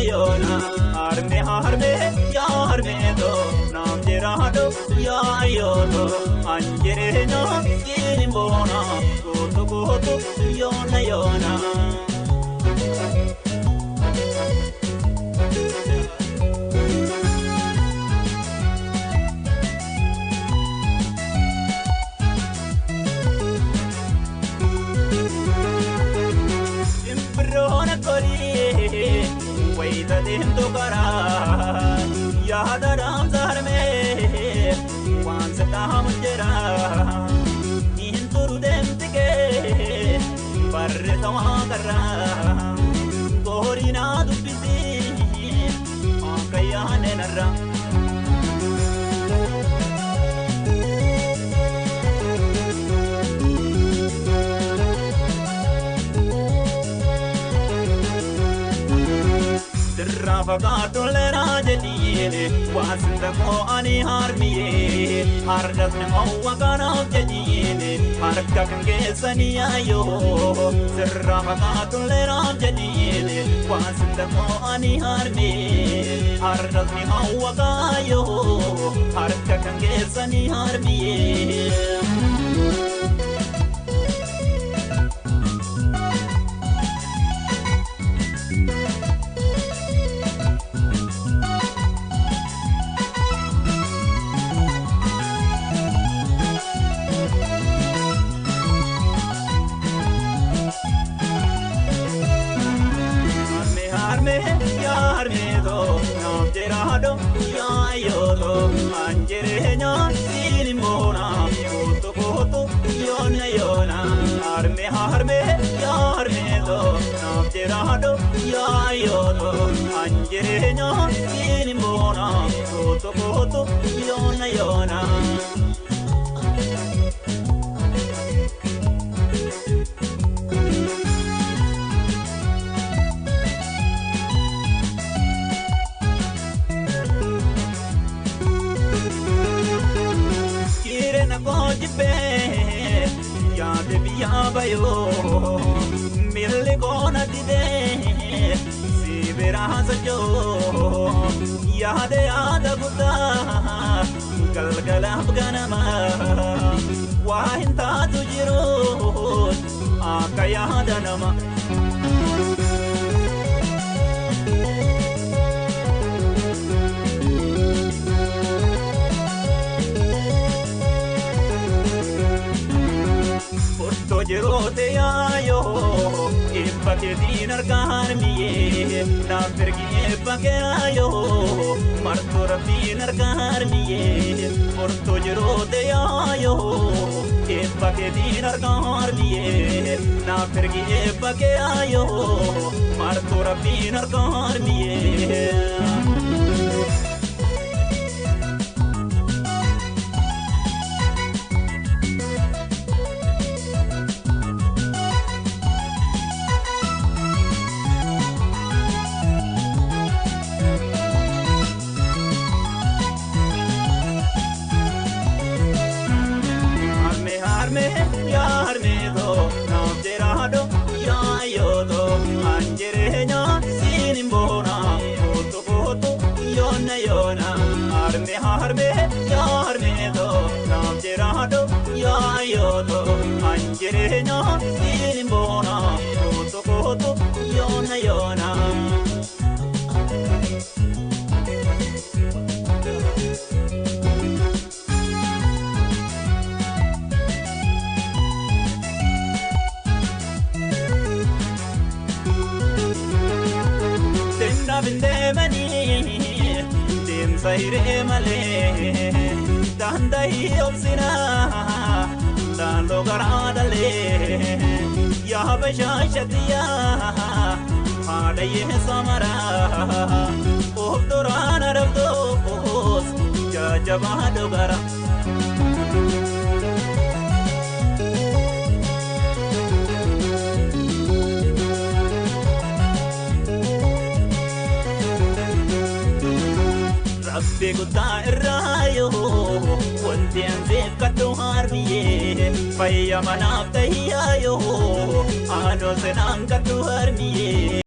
yoona harme harme yaa harmeeto naaf jiraadhu yaa ayyooto anjireenya siin boona gootu gootu yoona yoona. Wayita deemtu karaa yaada dhaamsa harmee waan sittaamu jira hin turu deemti kee barreessa waan karraa gooriinaa dubbisii akka yaadne narraa. Fagaatolleeraa jedhiine waasinta koo ani harmiyee harkas nama kanaaf jedhiine harka kan keessanii yaayoo sirraa fagaatolleeraa jedhiine waasinta koo ani harmiyee harkas nama kaayoo harka kan keessanii harmiyee. Harme harme yaa harmeeto naaf jiraadhu yaa ayyooto anjireenya siin boona gootu gootu yoona yoona. Kireena koo jibbee. Yaade biyyaa bayoo miilli koona didee si biraa sochoo yaade yaada guddaa galgalaaf ganama waa hin taatu jiru akka yaada nama. Jiroote yaayoo eebba keetiin argaa harmiyee naaf ergi eebba kee yaayoo martoo rabbiin argaa harmiyee furtuu jiroote yaayoo eebba keetiin argaa harmiyee naaf ergi eebba kee yaayoo martoo rabbiin argaa harmiyee. Harme harme yaa harmeeto naaf jiraadhu yaa ayyooto anjireenya siin boona gootu gootu yoona yoona. Deemnaaf hin deemanii. Deemsa hiree malee daanda'ii obsinaa daandoo garaa dhalee yaa bashaashatiyaa haadha yeessa maraa of duraan arabdoos jajjabaa dhugara. Rabbi guddaa irraa yoo wanti anseef kadhu harmiyee fayya manaaf tahiyyaa yoo aanoo seenaan kadhu harmiyee.